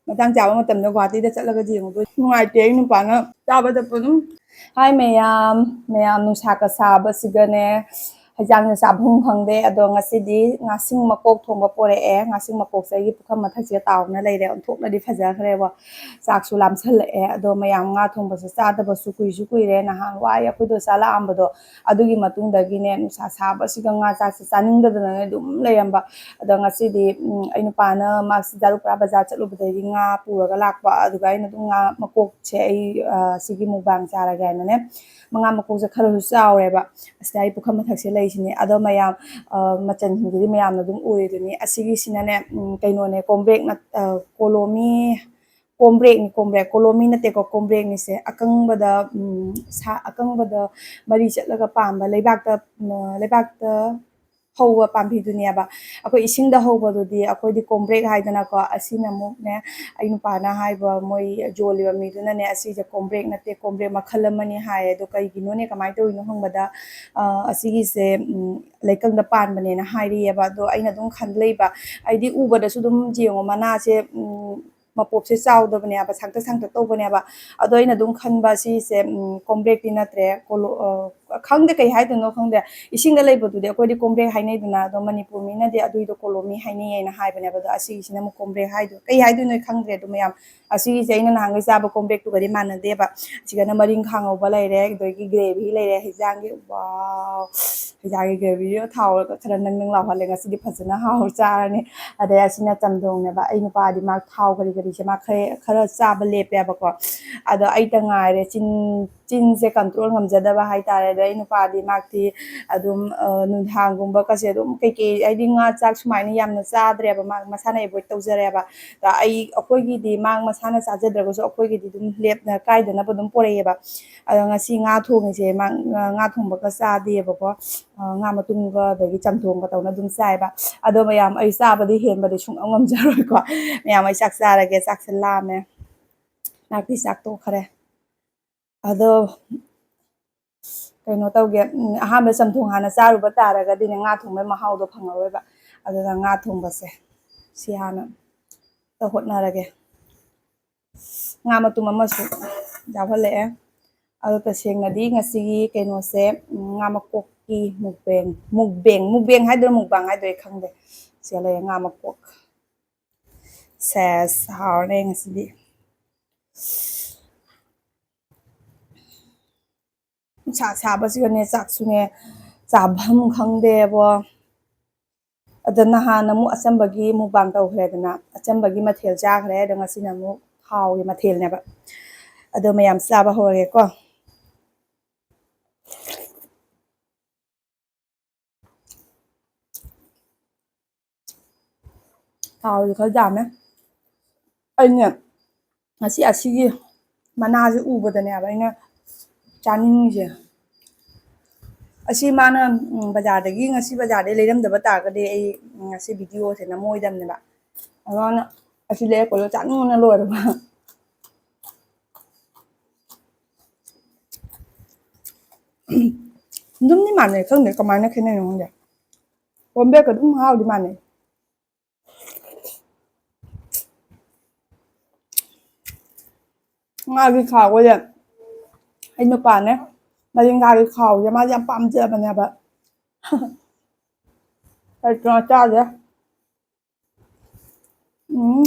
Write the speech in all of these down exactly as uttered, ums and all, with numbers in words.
ꯃꯇꯥꯡ ꯆꯥꯕ ꯃꯇꯝꯗ ꯒꯨꯍꯥꯇꯤꯗ ꯆꯠꯂꯒ ꯌꯦꯡꯉꯨꯗꯣꯏ꯫ ꯅꯨꯡꯉꯥꯏꯇꯦ ꯑꯩ ꯅꯨꯄꯥꯅ ꯆꯥꯕꯗ ꯑꯗꯨꯝ꯫ ꯍꯥꯏ ꯃꯌꯥꯝ, ꯃꯌꯥꯝ ꯅꯨꯡꯁꯥꯒ ꯁꯥꯕꯁꯤꯒꯅꯦ, ꯍꯩꯖꯥꯡꯁꯦ ꯆꯥꯐꯝ ꯈꯪꯗꯦ꯫ ꯑꯗꯣ ꯉꯁꯤꯗꯤ ꯉꯥꯁꯤꯡ ꯃꯀꯣꯛ ꯊꯣꯡꯕ ꯄꯣꯔꯛꯑꯦ꯫ ꯉꯥꯁꯤꯡ ꯃꯀꯣꯛꯁꯦ ꯑꯩꯒꯤ ꯄꯨꯈꯝ ꯃꯊꯛꯁꯤꯗ ꯇꯥꯎꯅ ꯂꯩꯔꯦ꯫ ꯑꯣꯟꯊꯣꯛꯅꯗꯤ ꯐꯖꯈ꯭ꯔꯦꯕ꯫ ꯆꯥꯛꯁꯨ ꯂꯥꯝꯁꯜꯂꯛꯑꯦ꯫ ꯑꯗꯣ ꯃꯌꯥꯝ ꯉꯥ ꯊꯣꯡꯕꯁꯨ ꯆꯥꯗꯕꯁꯨ ꯀꯨꯏꯁꯨ ꯀꯨꯏꯔꯦ꯫ ꯅꯍꯥꯟꯋꯥꯏ ꯑꯩꯈꯣꯏꯗꯣ ꯆꯥꯂꯛꯑꯝꯕꯗꯣ, ꯑꯗꯨꯒꯤ ꯃꯇꯨꯡꯗꯒꯤꯅꯦ ꯅꯨꯡꯁꯥ ꯁꯥꯕꯁꯤꯒ ꯉꯥ ꯆꯥꯛꯁꯦ ꯆꯥꯅꯤꯡꯗꯗꯅꯅꯦ ꯑꯗꯨꯝ ꯂꯩꯔꯝꯕ꯫ ꯑꯗꯣ ꯉꯁꯤꯗꯤ, ꯎꯝ, ꯑꯩ ꯅꯨꯄꯥꯅ ꯃꯥꯁꯤ ꯖꯥꯔꯨꯄꯨꯔꯥ ꯕꯖꯥꯔ ꯆꯠꯂꯨꯕꯗꯒꯤ ꯉꯥ ꯄꯨꯔꯒ ꯂꯥꯛꯄ꯫ ꯑꯗꯨꯒ ꯑꯩꯅ ꯑꯗꯨꯝ ꯉꯥ ꯃꯀꯣꯛꯁꯦ ꯑꯩ, ꯑ, ꯁꯤꯒꯤ ꯃꯨꯛꯕꯥꯡ ꯆꯥꯔꯒꯦ ꯍꯥꯏꯅꯅꯦ, ꯃꯉꯥ ꯃꯀꯣꯛꯁꯦ ꯈꯔꯁꯨ ꯆꯥꯎꯔꯦꯕ꯫ ꯑꯁꯤꯗ ꯑꯩ ꯄꯨꯈꯝ ꯃꯊꯛꯁꯦ ꯂꯩꯁꯤꯅꯦ꯫ ꯑꯗꯣ ꯃꯌꯥꯝ, ꯑ, ꯃꯆꯟꯁꯤꯡꯁꯤꯗꯤ ꯃꯌꯥꯝꯅ ꯑꯗꯨꯝ ꯎꯔꯤꯗꯨꯅꯤ꯫ ꯑꯁꯤꯒꯤꯁꯤꯅꯅꯦ, ꯎꯝ, ꯀꯩꯅꯣꯅꯦ, ꯀꯣꯝꯕ꯭ꯔꯦꯛ ꯅꯠ-, ꯑ, ꯀꯣꯂꯣꯃꯤ, ꯀꯣꯝꯕ꯭ꯔꯦꯛꯅꯤ, ꯀꯣꯝꯕ꯭ꯔꯦꯛ, ꯀꯣꯂꯣꯃꯤ ꯅꯠꯇꯦꯀꯣ, ꯀꯣꯝꯕ꯭ꯔꯦꯛꯅꯤꯁꯦ꯫ ꯑꯀꯪꯕꯗ, ꯎꯝ, ꯁꯥ-, ꯑꯀꯪꯕꯗ ꯃꯔꯤ ꯆꯠꯂꯒ ꯄꯥꯟꯕ, ꯂꯩꯕꯥꯛꯇ, ꯎꯝ, ꯂꯩꯕꯥꯛꯇ ꯍꯧꯕ ꯄꯥꯝꯕꯤꯗꯨꯅꯦꯕ꯫ ꯑꯩꯈꯣꯏ ꯏꯁꯤꯡꯗ ꯍꯧꯕꯗꯨꯗꯤ ꯑꯩꯈꯣꯏꯗꯤ ꯀꯣꯝꯕ꯭ꯔꯦꯛ ꯍꯥꯏꯗꯅꯀꯣ꯫ ꯑꯁꯤꯅ ꯑꯃꯨꯛꯅꯦ, ꯑꯩ ꯅꯨꯄꯥꯅ ꯍꯥꯏꯕ, ꯃꯣꯏ ꯌꯣꯜꯂꯤꯕ ꯃꯤꯗꯨꯅꯅꯦ, "ꯑꯁꯤꯁꯦ ꯀꯣꯝꯕ꯭ꯔꯦꯛ ꯅꯠꯇꯦ, ꯀꯣꯝꯕ꯭ꯔꯦꯛ ꯃꯈꯜ ꯑꯃꯅꯤ" ꯍꯥꯏꯌꯦ꯫ ꯑꯗꯣ ꯀꯩꯒꯤꯅꯣꯅꯦ, ꯀꯃꯥꯏꯅ ꯇꯧꯔꯤꯅꯣ ꯍꯪꯕꯗ, ꯑ, ꯑꯁꯤꯒꯤꯁꯦ, ꯎꯝ, ꯂꯩꯀꯪꯗ ꯄꯥꯟꯕꯅꯦꯅ ꯍꯥꯏꯔꯤꯑꯕ꯫ ꯑꯗꯣ ꯑꯩꯅ ꯑꯗꯨꯝ ꯈꯟ ꯂꯩꯕ, ꯍꯥꯏꯗꯤ ꯎꯕꯗꯁꯨ ꯑꯗꯨꯝ ꯌꯦꯡꯉꯣ, ꯃꯅꯥꯁꯦ, ꯎꯝ, ꯃꯄꯣꯞꯁꯦ ꯆꯥꯎꯗꯕꯅꯦꯕ, ꯁꯥꯡꯇꯛ ꯁꯥꯡꯇꯛ ꯇꯧꯕꯅꯦꯕ꯫ ꯑꯗꯣ ꯑꯩꯅ ꯑꯗꯨꯝ ꯈꯟꯕ, ꯁꯤꯁꯦ, ꯎꯝ, ꯀꯣꯝꯕ꯭ꯔꯦꯛꯇꯤ ꯅꯠꯇ꯭ꯔꯦ, ꯀꯣꯂꯣ-, ꯑ, ꯈꯪꯗꯦ, ꯀꯩ ꯍꯥꯏꯗꯣꯏꯅꯣ ꯈꯪꯗꯦ꯫ ꯏꯁꯤꯡꯗ ꯂꯩꯕꯗꯨꯗꯤ ꯑꯩꯈꯣꯏꯗꯤ ꯀꯣꯝꯕ꯭ꯔꯦꯛ ꯍꯥꯏꯅꯩꯗꯅ, ꯑꯗꯣ ꯃꯅꯤꯄꯨꯔ ꯃꯤꯅꯗꯤ ꯑꯗꯨꯏꯗꯣ ꯀꯣꯂꯣꯃꯤ ꯍꯥꯏꯅꯩꯌꯦꯅ ꯍꯥꯏꯕꯅꯦꯕ꯫ ꯑꯗꯣ ꯑꯁꯤꯒꯤꯁꯤꯅ ꯑꯃꯨꯛ ꯀꯣꯝꯕ꯭ꯔꯦꯛ ꯍꯥꯏꯗꯣ, ꯀꯩ ꯍꯥꯏꯗꯣꯏꯅꯣ ꯈꯪꯗ꯭ꯔꯦ꯫ ꯑꯗꯣ ꯃꯌꯥꯝ, ꯑꯁꯤꯒꯤꯁꯦ ꯑꯩꯅ ꯅꯍꯥꯟꯒꯩ ꯆꯥꯕ ꯀꯣꯝꯕ꯭ꯔꯦꯛꯇꯨꯒꯗꯤ ꯃꯥꯟꯅꯗꯦꯕ꯫ ꯁꯤꯒꯅ ꯃꯔꯤꯡꯈꯥ ꯉꯧꯕ ꯂꯩꯔꯦ, ꯑꯗꯒꯤ ꯒ꯭ꯔꯦꯚꯤ ꯂꯩꯔꯦ, ꯍꯤꯟꯖꯥꯡꯒꯤ, ꯋꯥꯎ, ꯍꯤꯟꯖꯥꯡꯒꯤ ꯒ꯭ꯔꯦꯚꯤꯗꯣ ꯊꯥꯎ ꯈꯔ ꯅꯪ ꯅꯪ ꯂꯥꯎꯍꯜꯂꯦ꯫ ꯉꯁꯤꯗꯤ ꯐꯖꯅ ꯍꯥꯎ ꯆꯥꯔꯅꯤ꯫ ꯑꯗꯩ ꯑꯁꯤꯅ ꯆꯝꯊꯣꯡꯅꯦꯕ꯫ ꯑꯩ ꯅꯨꯄꯥꯗꯤ ꯃꯥ ꯊꯥꯎ ꯀꯔꯤ ꯀꯔꯤꯁꯦ ꯃꯥ ꯈꯔ, ꯈꯔ ꯆꯥꯕ ꯂꯦꯞꯄꯦꯕꯀꯣ꯫ ꯑꯗꯣ ꯑꯩꯇ ꯉꯥꯏꯔꯦ ꯆꯤꯟ, ꯆꯤꯟꯁꯦ ꯀꯟꯇ꯭ꯔꯣꯜ ꯉꯝꯖꯗꯕ ꯍꯥꯏꯇꯥꯔꯦ꯫ ꯑꯗꯣ ꯑꯩ ꯅꯨꯄꯥꯗꯤ ꯃꯥꯛꯇꯤ ꯑꯗꯨꯝ, ꯑ, ꯅꯨꯡꯗꯥꯡꯒꯨꯝꯕꯀꯁꯦ ꯑꯗꯨꯝ ꯀꯩꯀꯩ, ꯍꯥꯏꯗꯤ ꯉꯥ ꯆꯥꯛ ꯁꯨꯃꯥꯏꯅ ꯌꯥꯝꯅ ꯆꯥꯗ꯭ꯔꯦꯕ, ꯃꯥ ꯃꯁꯥꯅ ꯑꯦꯚꯣꯏꯗ ꯇꯧꯖꯔꯦꯕ꯫ ꯑꯗ ꯑꯩ, ꯑꯩꯈꯣꯏꯒꯤꯗꯤ ꯃꯥ ꯃꯁꯥꯅ ꯆꯥꯖꯗ꯭ꯔꯒꯁꯨ ꯑꯩꯈꯣꯏꯒꯤꯗꯤ ꯑꯗꯨꯝ ꯂꯦꯞꯅ ꯀꯥꯏꯗꯅꯕ ꯑꯗꯨꯝ ꯄꯣꯔꯛꯑꯦꯕ꯫ ꯑꯗꯣ ꯉꯁꯤ ꯉꯥ ꯊꯣꯡꯉꯤꯁꯦ ꯃꯥ ꯉꯥ ꯊꯣꯡꯕꯒ ꯆꯥꯗꯦꯕꯀꯣ꯫ ꯑ, ꯉꯥ ꯃꯇꯨꯝꯒ ꯑꯗꯒꯤ ꯆꯝꯊꯣꯡꯒ ꯇꯧꯅ ꯑꯗꯨꯝ ꯆꯥꯏꯕ꯫ ꯑꯗꯣ ꯃꯌꯥꯝ, ꯑꯩ ꯆꯥꯕꯗꯤ ꯍꯦꯟꯕꯗꯤ ꯁꯨꯡꯉꯝ ꯉꯝꯖꯔꯣꯏꯀꯣ꯫ ꯃꯌꯥꯝ, ꯑꯩ ꯆꯥꯛ ꯆꯥꯔꯒꯦ, ꯆꯥꯛꯁꯦ ꯂꯥꯝꯃꯦ꯫ ꯆꯥꯛꯇꯤ ꯆꯥꯛ ꯇꯣꯛꯈ꯭ꯔꯦ꯫ ꯑꯗꯣ ꯀꯩꯅꯣ ꯇꯧꯒꯦ, ꯎꯝ, ꯑꯍꯥꯟꯕ ꯆꯝꯊꯣꯡ ꯍꯥꯟꯅ ꯆꯥꯔꯨꯕ ꯇꯥꯔꯒꯗꯤꯅꯦ, ꯉꯥ ꯊꯣꯡꯕꯒꯤ ꯃꯍꯥꯎꯗꯣ ꯐꯪꯉꯔꯣꯏꯕ꯫ ꯑꯗꯨꯅ ꯉꯥ ꯊꯣꯡꯕꯁꯦ ꯁꯤ ꯍꯥꯟꯅ ꯍꯣꯠꯅꯔꯒꯦ꯫ ꯉꯥ ꯃꯇꯨꯝ ꯑꯃꯁꯨ ꯌꯥꯎꯍꯜꯂꯛꯑꯦ꯫ ꯑꯗꯣ ꯇꯁꯦꯡꯅꯗꯤ ꯉꯁꯤꯒꯤ ꯀꯩꯅꯣꯁꯦ, ꯎꯝ, ꯉꯥ ꯃꯀꯣꯛꯀꯤ ꯃꯨꯛꯕꯦꯡ, ꯃꯨꯛꯕꯦꯡ, ꯃꯨꯛꯕꯦꯡ ꯍꯥꯏꯗꯣꯏꯔꯥ ꯃꯨꯛꯕꯥꯡ ꯍꯥꯏꯗꯣꯏꯔꯥ ꯈꯪꯗꯦ꯫ ꯁꯤꯗ ꯂꯩꯔꯦ ꯉꯥ ꯃꯀꯣꯛ꯫ ꯁꯦꯁ, ꯍꯥꯎꯔꯅꯦ ꯉꯁꯤꯗꯤ꯫ ꯅꯨꯡꯁꯥ ꯁꯥꯕꯁꯤꯒꯅꯦ ꯆꯥꯛꯁꯨꯅꯦ ꯆꯥꯐꯝ ꯈꯪꯗꯦꯕꯣ꯫ ꯑꯗ ꯅꯍꯥꯟ ꯑꯃꯨꯛ ꯑꯆꯝꯕꯒꯤ ꯃꯨꯛꯕꯥꯡ ꯇꯧꯈ꯭ꯔꯦꯗꯅ, ꯑꯆꯝꯕꯒꯤ ꯃꯊꯦꯜ ꯆꯥꯈ꯭ꯔꯦ꯫ ꯑꯗꯣ ꯉꯁꯤꯅ ꯑꯃꯨꯛ ꯊꯥꯎꯒꯤ ꯃꯊꯦꯜꯅꯦꯕ꯫ ꯑꯗꯣ ꯃꯌꯥꯝ ꯆꯥꯕ ꯍꯧꯔꯒꯦꯀꯣ꯫ ꯊꯥꯎꯁꯦ ꯈꯔ ꯌꯥꯝꯃꯦ꯫ ꯑꯩꯅꯦ ꯉꯁꯤ ꯑꯁꯤꯒꯤ ꯃꯅꯥꯁꯦ ꯎꯕꯗꯅꯦꯕ ꯑꯩꯅ ꯆꯥꯅꯤꯡꯉꯤꯁꯦ꯫ ꯑꯁꯤ ꯃꯥꯅ, ꯎꯝ, ꯕꯖꯥꯔꯗꯒꯤ, ꯉꯁꯤ ꯕꯖꯥꯔꯗꯒꯤ ꯂꯩꯔꯝꯗꯕ ꯇꯥꯔꯒꯗꯤ ꯑꯩ, ꯎꯝ, ꯉꯁꯤ ꯚꯤꯗꯤꯑꯣꯁꯦ ꯅꯝꯃꯣꯏꯗꯕꯅꯦꯕ꯫ ꯑꯗꯨꯅ ꯑꯁꯤ ꯂꯩꯔꯛꯄꯗꯣ ꯆꯥꯅꯤꯡꯕꯅ ꯂꯣꯏꯔꯕ꯫ ꯑꯗꯨꯝꯗꯤ ꯃꯥꯟꯅꯩ, ꯈꯪꯗꯦ ꯀꯃꯥꯏꯅ ꯈꯦꯠꯅꯩꯅꯣ ꯈꯪꯗꯦ꯫ ꯀꯣꯝꯕ꯭ꯔꯦꯛꯀ ꯑꯗꯨꯝ ꯃꯍꯥꯎꯗꯤ ꯃꯥꯟꯅꯩ꯫ ꯉꯥꯒꯤ ꯈꯥꯎꯒꯁꯦ ꯑꯩ ꯅꯨꯄꯥꯅꯦ ꯃꯔꯤꯡꯒꯥꯒꯤ ꯈꯥꯎꯁꯦ ꯃꯥꯁꯦ ꯌꯥꯝ ꯄꯥꯝꯖꯕꯅꯦꯕ꯫ ꯑꯩ ꯀꯩꯅꯣ ꯆꯥꯗꯦ꯫ ꯎꯝ꯫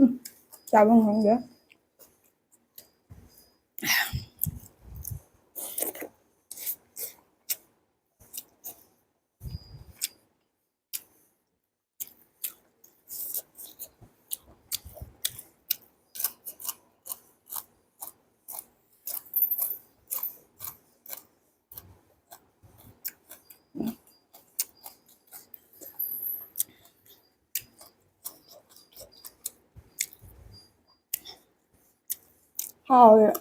ꯎꯝ, ꯆꯥꯐꯝ ꯈꯪꯗꯦ꯫ ꯍꯥꯎꯋꯦ꯫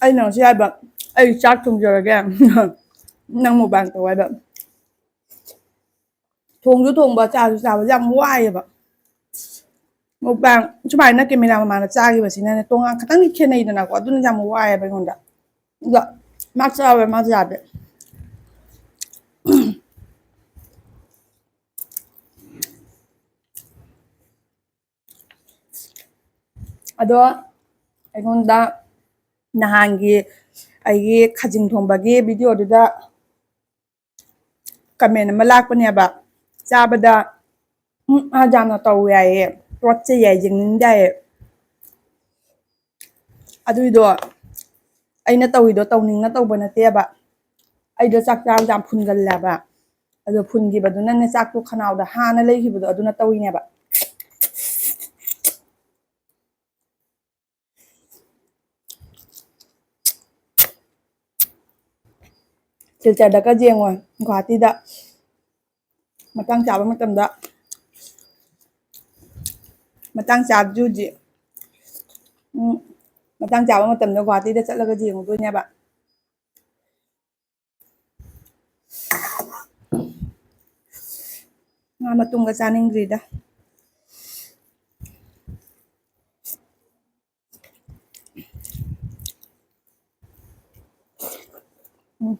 ꯑꯩꯅ ꯉꯁꯤ ꯍꯥꯏꯕ, "ꯑꯩ ꯆꯥꯛ ꯊꯣꯡꯖꯔꯒꯦ, ꯅꯪ ꯃꯨꯛꯕꯥꯡ ꯇꯧ" ꯍꯥꯏꯕ꯫ ꯊꯣꯡꯁꯨ ꯊꯣꯡꯕ, ꯆꯥꯁꯨ ꯆꯥꯕꯁꯦ ꯌꯥꯝ ꯋꯥꯏꯑꯦꯕ꯫ ꯃꯨꯛꯕꯥꯡ ꯁꯨꯃꯥꯏꯅ ꯀꯦꯃꯦꯔꯥ ꯃꯃꯥꯡꯗ ꯆꯥꯈꯤꯕꯁꯤꯅꯅꯦ, ꯇꯣꯉꯥꯟ ꯈꯤꯇꯪꯗꯤ ꯈꯦꯠꯅꯩꯗꯅꯀꯣ, ꯑꯗꯨꯅ ꯌꯥꯝ ꯋꯥꯏꯑꯦꯕ ꯑꯩꯉꯣꯟꯗ꯫ ꯑꯗꯣ ꯃꯥ ꯆꯥꯕ ꯃꯥꯁꯨ ꯌꯥꯗꯦ꯫ ꯑꯗꯣ ꯑꯩꯉꯣꯟꯗ ꯅꯍꯥꯟꯒꯤ ꯑꯩꯒꯤ ꯈꯥꯖꯤꯡ ꯊꯣꯡꯕꯒꯤ ꯚꯤꯗꯤꯑꯣꯗꯨꯗ ꯀꯃꯦꯟ ꯑꯃ ꯂꯥꯛꯄꯅꯦꯕ, ꯆꯥꯕꯗ "ꯎꯝ, ꯑꯥ, ꯌꯥꯝꯅ ꯇꯧ ꯌꯥꯏꯌꯦ, ꯄꯣꯠꯁꯦ ꯌꯥꯏ, ꯌꯦꯡꯅꯤꯡꯗꯦ" ꯍꯥꯏꯌꯦ꯫ ꯑꯗꯨꯏꯗꯣ ꯑꯩꯅ ꯇꯧꯔꯤꯗꯣ ꯇꯧꯅꯤꯡꯅ ꯇꯧꯕ ꯅꯠꯇꯦꯕ꯫ ꯑꯩꯗꯣ ꯆꯥꯛ ꯆꯥꯕꯁꯦ ꯌꯥꯝ ꯐꯨꯟꯒꯜꯂꯦꯕ꯫ ꯑꯗꯣ ꯐꯨꯟꯈꯤꯕꯗꯨꯅꯅꯦ, ꯆꯥꯛꯇꯣ ꯈꯅꯥꯎꯗ ꯍꯥꯟꯅ ꯂꯩꯈꯤꯕꯗꯣ, ꯑꯗꯨꯅ ꯇꯧꯔꯤꯅꯦꯕ꯫ ꯁꯤꯜꯆꯔꯗꯒ ꯌꯦꯡꯉꯣ, ꯒꯨꯍꯥꯇꯤꯗ꯫ ꯃꯇꯥꯡ ꯆꯥꯕ ꯃꯇꯝꯗ, ꯃꯇꯥꯡ ꯆꯥꯕꯗꯤ ꯍꯧꯖꯤꯛ, ꯎꯝ, ꯃꯇꯥꯡ ꯆꯥꯕ ꯃꯇꯝꯗ ꯒꯨꯍꯥꯇꯤꯗ ꯆꯠꯂꯒ ꯌꯦꯡꯉꯨꯗꯣꯏꯅꯦꯕ꯫ ꯉꯥ ꯃꯇꯨꯝꯒ ꯆꯥꯅꯤꯡꯗ꯭ꯔꯤꯗ꯫ ꯎꯝ꯫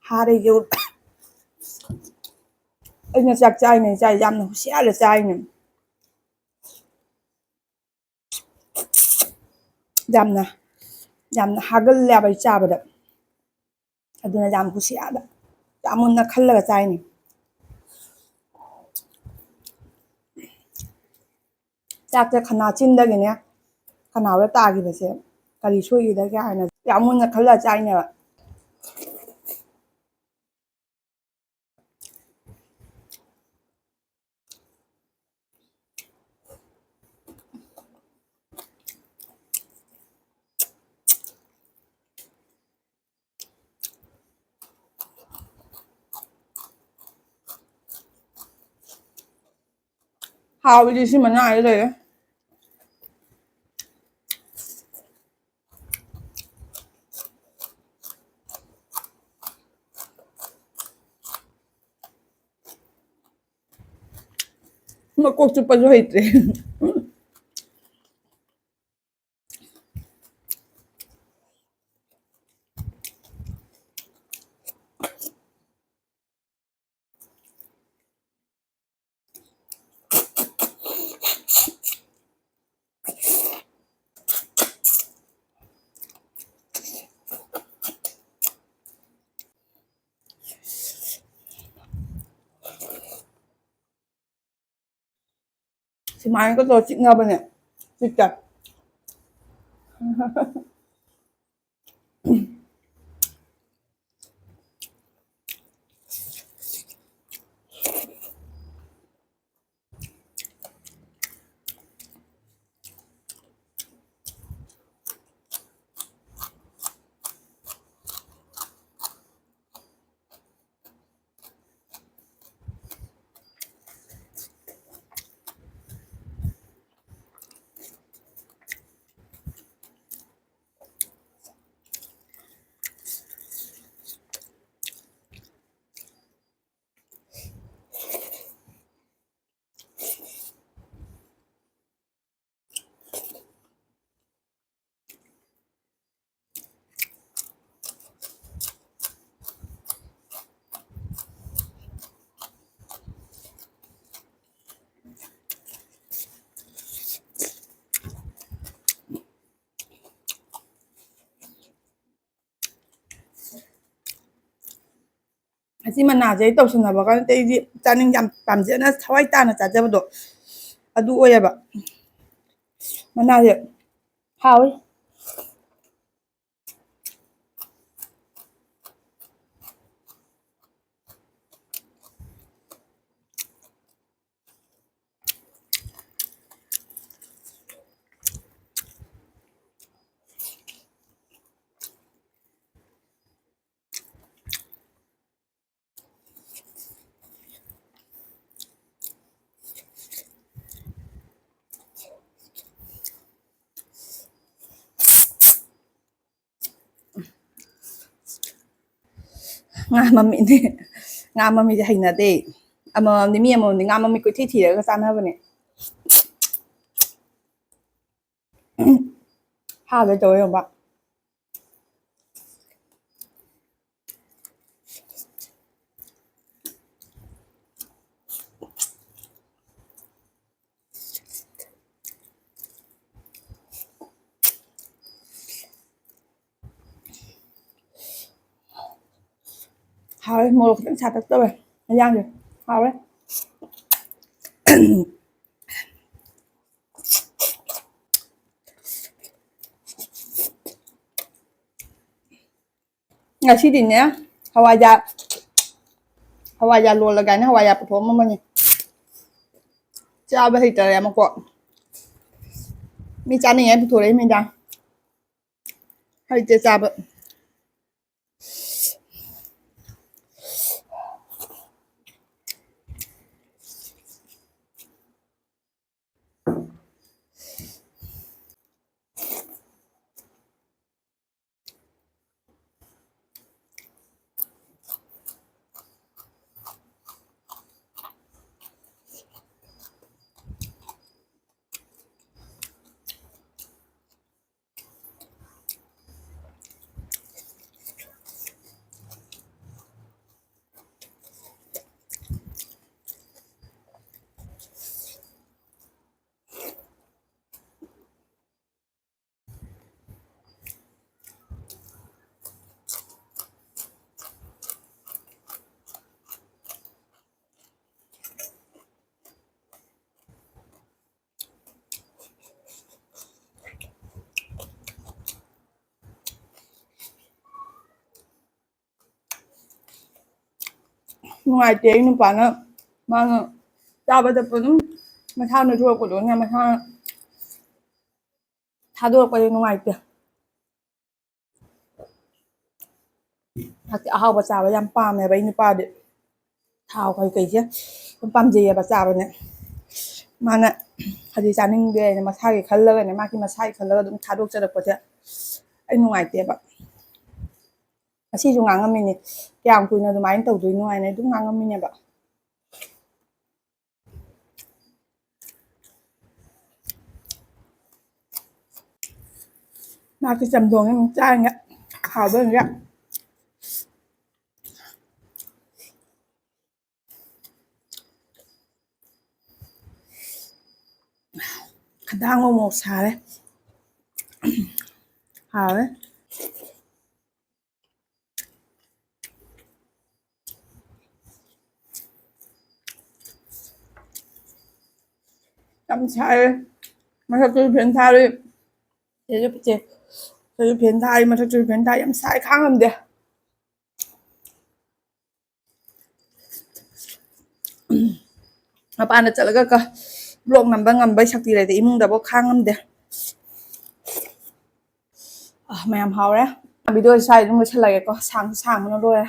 ꯍꯥꯔꯦ ꯌꯧ-, ꯑꯩꯅ ꯆꯥꯛ ꯆꯥꯏꯅꯦ, ꯆꯥꯏ ꯌꯥꯝꯅ ꯍꯨꯁꯤꯌꯥꯔ ꯆꯥꯏꯅꯦ꯫ ꯌꯥꯝꯅ, ꯌꯥꯝꯅ ꯍꯥꯒꯜꯂꯦꯕ ꯑꯩ ꯆꯥꯕꯗ꯫ ꯑꯗꯨꯅ ꯌꯥꯝ ꯍꯨꯁꯤꯌꯥꯔ, ꯌꯥꯝ ꯃꯨꯟꯅ ꯈꯜꯂꯒ ꯆꯥꯏꯅꯦ꯫ ꯆꯥꯛꯁꯦ ꯈꯅꯥ ꯆꯤꯟꯗꯒꯤꯅꯦ, ꯈꯅꯥꯎꯗ ꯇꯥꯈꯤꯕꯁꯦ ꯀꯔꯤ ꯁꯣꯏꯈꯤꯗꯒꯦ ꯍꯥꯏꯅ ꯌꯥꯝ ꯃꯨꯟꯅ ꯈꯜꯂ ꯆꯥꯏꯅꯦꯕ꯫ ꯍꯥꯎꯕꯗꯤ ꯁꯤ ꯃꯅꯥꯁꯤꯗ ꯂꯩꯔꯦ꯫ ꯃꯀꯣꯛ ꯆꯨꯞꯄꯁꯨ ꯍꯩꯇ꯭ꯔꯦ꯫ ꯁꯨꯃꯥꯏꯅꯒ ꯇꯧꯔ ꯆꯤꯛꯅꯕꯅꯦ꯫ ꯆꯤꯛꯇ꯫ ꯑꯁꯤ ꯃꯅꯥꯁꯦ ꯑꯩ ꯇꯧꯁꯤꯟꯅꯕꯒ ꯅꯠꯇꯦ, ꯑꯩꯗꯤ ꯆꯥꯅꯤꯡ ꯌꯥꯝ ꯄꯥꯝꯖꯅ ꯊꯋꯥꯏ ꯇꯥꯅ ꯆꯥꯖꯕꯗꯣ ꯑꯗꯨ ꯑꯣꯏꯌꯦꯕ꯫ ꯃꯅꯥꯁꯦ ꯍꯥꯎꯋꯤ꯫ ꯉꯥ ꯃꯃꯤꯠꯅꯦ꯫ ꯉꯥ ꯃꯃꯤꯠꯁꯦ ꯍꯩꯅꯗꯦ꯫ ꯑꯃꯃꯝꯗꯤ, ꯃꯤ ꯑꯃꯃꯝꯗꯤ ꯉꯥ ꯃꯃꯤꯠ ꯀꯣꯏꯊꯤ ꯊꯤꯔꯒ ꯆꯥꯅꯕꯅꯦ꯫ ꯍꯥꯒꯦ ꯇꯧꯋꯦ ꯌꯦꯡꯉꯨꯕ꯫ ꯍꯥꯎꯔꯦ, ꯃꯣꯔꯣꯛ ꯈꯤꯇꯪ ꯁꯥꯇꯛ ꯇꯧꯋꯦ ꯏꯟꯖꯥꯡꯁꯦ꯫ ꯍꯥꯎꯔꯦ꯫ ꯉꯁꯤꯗꯤꯅꯦ, ꯍꯋꯥꯏꯖꯥꯔ, ꯍꯋꯥꯏꯖꯥꯔ ꯂꯣꯜꯂꯒ ꯍꯥꯏꯅ ꯍꯋꯥꯏꯖꯥꯔ ꯄꯨꯊꯣꯛꯑꯝꯃꯕꯅꯤ꯫ ꯆꯥꯕ ꯍꯩꯇꯔꯦ ꯑꯃꯨꯛꯀꯣ꯫ ꯃꯤ ꯆꯥꯅꯤꯡꯉꯥꯏ ꯄꯨꯊꯣꯔꯛꯏ ꯃꯤꯗꯥ꯫ ꯍꯩꯇꯦ ꯆꯥꯕ꯫ ꯅꯨꯡꯉꯥꯏꯇꯦ꯫ ꯑꯩ ꯅꯨꯄꯥꯅ, ꯃꯥꯅ ꯆꯥꯕ ꯊꯛꯄ ꯑꯗꯨꯝ ꯃꯁꯥꯅ ꯊꯣꯛꯂꯛꯄꯗꯣ, ꯃꯁꯥꯅ ꯊꯥꯗꯣꯔꯛꯄꯗꯤ ꯅꯨꯡꯉꯥꯏꯇꯦ꯫ ꯆꯥꯛꯁꯦ ꯑꯍꯥꯎꯕ ꯆꯥꯕ ꯌꯥꯝ ꯄꯥꯝꯃꯦꯕ ꯑꯩ ꯅꯨꯄꯥꯗꯤ꯫ ꯊꯥꯎ ꯀꯩꯀꯩꯁꯦ ꯌꯥꯝ ꯄꯥꯝꯖꯩꯌꯦꯕ ꯆꯥꯕꯅꯦ꯫ ꯃꯥꯅ ꯍꯧꯖꯤꯛ ꯆꯥꯅꯤꯡꯗꯦ ꯍꯥꯏꯅ ꯃꯁꯥꯒꯤ ꯈꯜꯂꯒꯅꯦ, ꯃꯥꯒꯤ ꯃꯁꯥꯒꯤ ꯈꯜꯂꯒ ꯑꯗꯨꯝ ꯊꯥꯗꯣꯛꯆꯔꯛꯄꯁꯦ ꯑꯩ ꯅꯨꯡꯉꯥꯏꯇꯦꯕ꯫ ꯉꯁꯤꯁꯨ ꯉꯥꯡꯉꯝꯃꯤꯅꯦ, ꯀꯌꯥꯝ ꯀꯨꯏꯅ ꯑꯗꯨꯃꯥꯏꯅ ꯇꯧꯗꯣꯏꯅꯣ ꯍꯥꯏꯅ ꯑꯗꯨꯝ ꯉꯥꯡꯉꯝꯃꯤꯅꯦꯕ꯫ ꯃꯥꯒꯤ ꯆꯝꯊꯣꯡꯁꯦ ꯑꯃꯨꯛ ꯆꯥꯔꯒ ꯍꯥꯎꯕ ꯑꯃꯨꯛ ꯌꯥ-, ꯈꯗꯥꯡ ꯑꯃꯨꯛ ꯁꯥꯔꯦ꯫ ꯍꯥꯎꯋꯦ꯫ ꯌꯥꯝ ꯁꯥꯏꯌꯦ꯫ ꯃꯊꯛꯇꯁꯨ ꯐꯦꯟ ꯊꯥꯔꯤ꯫ ꯁꯤꯗꯁꯨ ꯐꯦꯟ ꯊꯥꯔꯤ, ꯃꯊꯛꯇꯁꯨ ꯐꯦꯟ ꯊꯥꯔꯤ꯫ ꯌꯥꯝ ꯁꯥꯏ, ꯈꯥꯡ ꯉꯝꯗꯦ꯫ ꯃꯄꯥꯟꯗ ꯆꯠꯂꯒ ꯀ-, vlog ꯅꯝꯕ ꯉꯝꯕꯩ ꯁꯛꯇꯤ ꯂꯩꯇꯦ, ꯏꯃꯨꯡꯗꯐꯥꯎ ꯈꯥꯡ ꯉꯝꯗꯦ꯫ ꯑ, ꯃꯌꯥꯝ ꯍꯥꯎꯔꯦ꯫ Video ꯁ꯭ꯋꯥꯏꯗ ꯑꯗꯨꯝ ꯂꯣꯏꯁꯤꯜꯂꯒꯦꯀꯣ, ꯁꯥꯡꯁꯨ ꯁꯥꯡꯕꯅ ꯂꯣꯏꯔꯦ꯫